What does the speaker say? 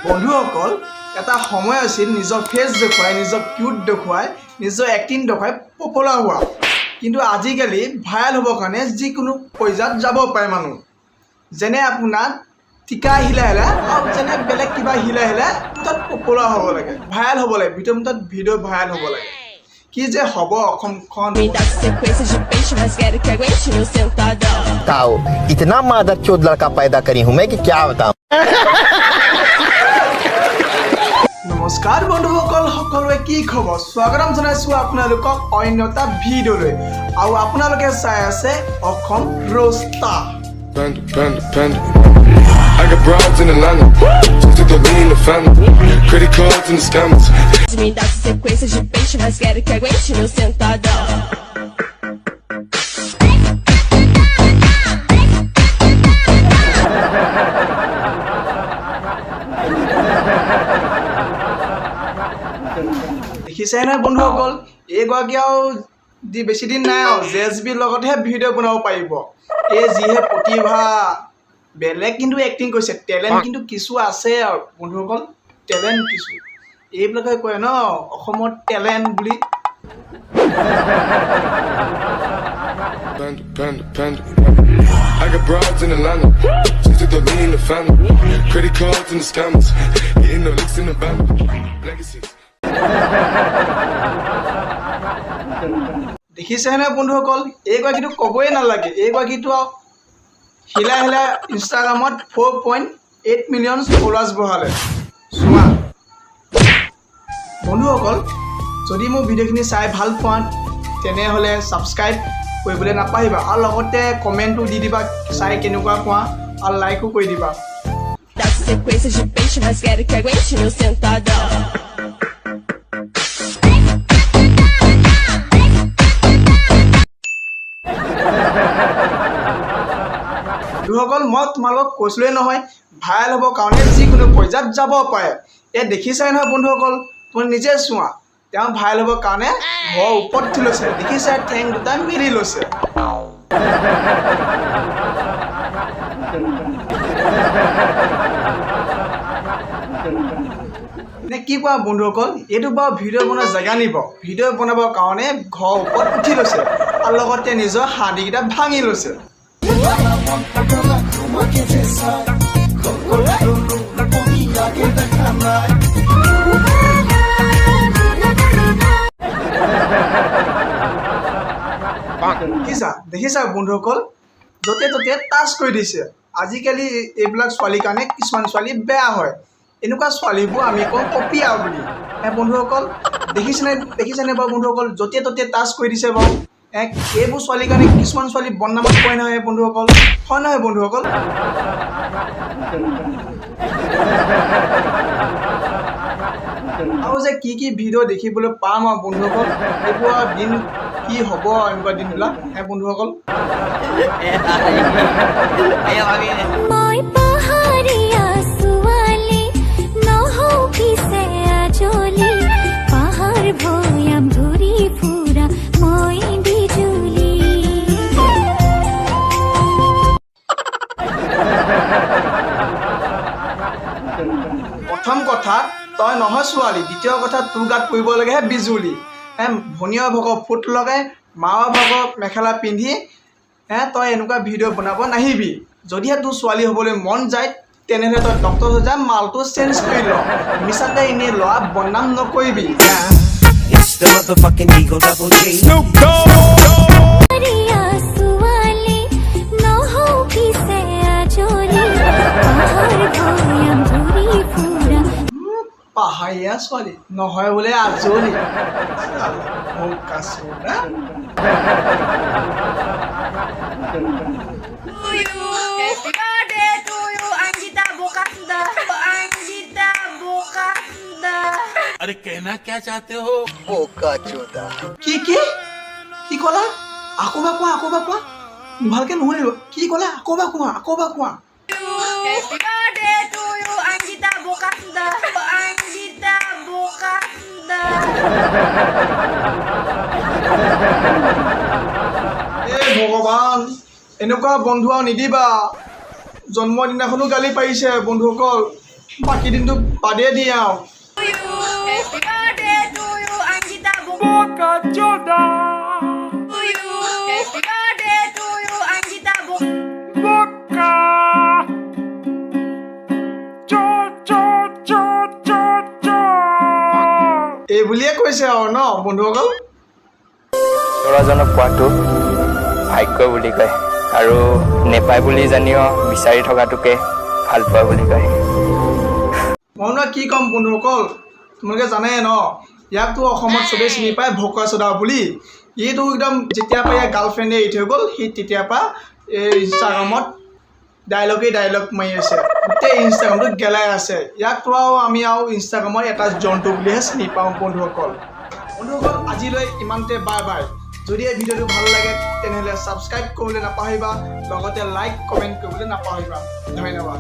বন্ধুসকল, এটা সময় আছিল নিজৰ ফেচ দেখুৱাই, নিজৰ কিউট দেখুৱাই, নিজৰ এক্টিং দেখুৱাই পপুলাৰ হোৱা। কিন্তু আজিকালি ভাইৰেল হ'বৰ কাৰণে যিকোনো পৰ্যায়ত যাব পাৰে মানুহ। যেনে আপোনাৰ টিকা হিলাই হিলাই আৰু যেনে বেলেগ কিবা হিলাই হিলাই তাত পপুলাৰ হ'ব লাগে, ভাইৰেল হ'ব লাগে, ভিডিঅ' তাত ভিডিঅ' ভাইৰেল হ'ব লাগে। কি যে হ'ব অসমখন। Me dá sequência de peixe, mas quero que aguente meu sentadão. बताओ, इतना मादर चोद लड़का पैदा करी हूं मैं कि क्या बताऊं। নমস্কাৰ বন্ধুসকল, সকলোৱে কি খবৰ? স্বাগতম জনাইছোঁ আপোনালোকক অন্য এটা ভিডিঅ'লৈ আৰু আপোনালোকে চাই আছে Assam roaster. Panda, panda, panda. I got broads in Atlanta. Just to lean the family. Credit cards and the scammers. Me dá sequência de peixe, mas quero que aguente meu sentadão. দেখিছাই নহয় বন্ধুসকল, এইগৰাকী আৰু দি বেছি দিন নাই আৰু জে এছ বিৰ লগতহে ভিডিঅ' বনাব পাৰিব। এই যিহে প্ৰতিভা, বেলেগ কিন্তু এক্টিং কৰিছে, টেলেণ্ট কিন্তু কিছু আছে আৰু বন্ধুসকল, টেলেণ্ট কিছু। এইবিলাকে কয় ন অসমত টেলেণ্ট বুলি। Panda, panda, panda. I got broads in Atlanta. Just to lean the family. Credit cards and the scammers. Hitting the licks in the band. Legacies. দেখিছেহে নহয় বন্ধুসকল, এইগৰাকীটো ক'বই নালাগে। এইগৰাকীটো আৰু হিলাই হিলাই ইনষ্টাগ্ৰামত 4.8 মিলিয়ন ফলোৱাৰ্ছ বঢ়ালে। চোৱা বন্ধুসকল, যদি মোৰ ভিডিঅ'খিনি চাই ভাল পোৱা, তেনেহ'লে ছাবস্ক্ৰাইব কৰিবলৈ নাপাহৰিবা আৰু লগতে কমেণ্টো দি দিবা চাই কেনেকুৱা পোৱা আৰু লাইকো কৰি দিবা। Dá sequência de peixe, mas quero que aguente meu sentadão. বন্ধুসকল, মই তোমালোকক কৈছিলোঁৱে নহয়, ভাইৰেল হ'বৰ কাৰণে যিকোনো পৰ্যায়ত যাব পাৰে। এই দেখিছাই নহয় বন্ধুসকল, তুমি নিজে চোৱা, তেওঁ ভাইৰেল হ'বৰ কাৰণে ঘৰৰ ওপৰত উঠি লৈছে। দেখিছাই, ঠেং দুটা মেলি লৈছে। নে কি কোৱা বন্ধুসকল? এইটো বাৰু ভিডিঅ' বনোৱা জেগা নিব, ভিডিঅ' বনাবৰ কাৰণে ঘৰৰ ওপৰত উঠি লৈছে আৰু লগতে নিজৰ হাড়িকেইটা ভাঙি লৈছে। দেখিছা, দেখিছা বন্ধুসকল, য'তে ত'তে টাচ কৰি দিছে। আজিকালি এইবিলাক ছোৱালীৰ কাৰণে কিছুমান ছোৱালী বেয়া হয়। এনেকুৱা ছোৱালীবোৰ আমি কওঁ কপিয়া বুলি। বন্ধুসকল, দেখিছেনে, দেখিছেনে বাৰু বন্ধুসকল, য'তে ত'তে টাচ কৰি দিছে বাৰু। এক এইবোৰ ছোৱালীৰ কাৰণে কিছুমান ছোৱালী বদনামত পৰে নহয় বন্ধুসকল, হয় নহয় বন্ধুসকল? আৰু যে কি কি ভিডিঅ' দেখিবলৈ পাম আৰু বন্ধুসকল, এইবোৰ আৰু দিন কি হ'ব এনেকুৱা দিনবিলাক হে বন্ধুসকল। মই পাহাৰীয়া ছোৱালী নহওঁ পিছে আজলি, পাহাৰ ভৈয়াম ঘূৰি ফুৰা মই বিজুলী। প্ৰথম কথা, তই নহয় ছোৱালী। দ্বিতীয় কথা, তোৰ গাত পৰিব লাগেহে বিজুলী। হে ভনীয় ভাগৰ ফুট লগাই, মাৰ ভাগৰ মেখেলা পিন্ধি হে তই এনেকুৱা ভিডিঅ' বনাব নাহিবি। যদিহে তোৰ ছোৱালী হ'বলৈ মন যায়, তেনেহ'লে তই ডক্টৰ হৈ যা, মালটো চেঞ্জ কৰি ল। মিছাতে এনেই ল'ৰা বদনাম নকৰিবি। It's the motherfucking Eagle Double G. পাহাৰীয়া ছোৱালী নহওঁ পিছে আজলি, পাহাৰ ভৈয়াম ঘূৰি ফুৰা পাহাৰীয়া ছোৱালী নহয় বোলে আজলি। বোকাচোদা। Happy birthday to you, Angita Bokasuda. Angita Bokasuda. अरे, कहना क्या चाहते हो? কি কি কি ক'লা? আকৌ এবাৰ কোৱা, আকৌ এবাৰ কোৱা, ভালকে নুশুনিলো। কি ক'লা? আকৌ এবাৰ কোৱা, আকৌ এবাৰ কোৱা। Happy birthday to you, Angita Bokasuda. Angita Bokasuda. এ ভগৱান, এনেকুৱা বন্ধু আৰু নিদিবা। জন্মদিনাখনো গালি পাৰিছে বন্ধুসকল। বাকী দিনটো বাদেই দিয়ে আৰু। Happy birthday to you, Ankita Bokachoda. Happy birthday to you, Ankita Boka. এই বুলিয়ে কৈছে আৰু ন বন্ধুসকল। ল'ৰাজনক পোৱাটো ভাগ্য বুলি কয় আৰু নেপায় বুলি জানিও বিচাৰি থকাটোকে ভাল পোৱা বুলি কয়। মই কি ক'ম বন্ধুসকল, তোমালোকে জানে ন, ইয়াকতো অসমত চবেই চিনি পায় ভকুৱা চদা বুলি। ইটো একদম যেতিয়াৰ পৰা ইয়াৰ গাৰ্লফ্ৰেণ্ডে এৰি থৈ গ'ল, সি তেতিয়াৰ পৰা এই ইনষ্টাগ্ৰামত ডাইলগেই ডাইলগ মাৰি আছে, গোটেই ইনষ্টাগ্ৰামটো গেলাই আছে। ইয়াকতো আৰু আমি আৰু ইনষ্টাগ্ৰামৰ এটা জন্তু বুলিহে চিনি পাওঁ বন্ধুসকল। বন্ধুসকল, আজিলৈ ইমানতে, বাই বাই। যদি এই ভিডিঅ'টো ভাল লাগে, তেনেহ'লে ছাবস্ক্ৰাইব কৰিবলৈ নাপাহৰিবা, লগতে লাইক কমেণ্ট কৰিবলৈ নাপাহৰিবা। ধন্যবাদ।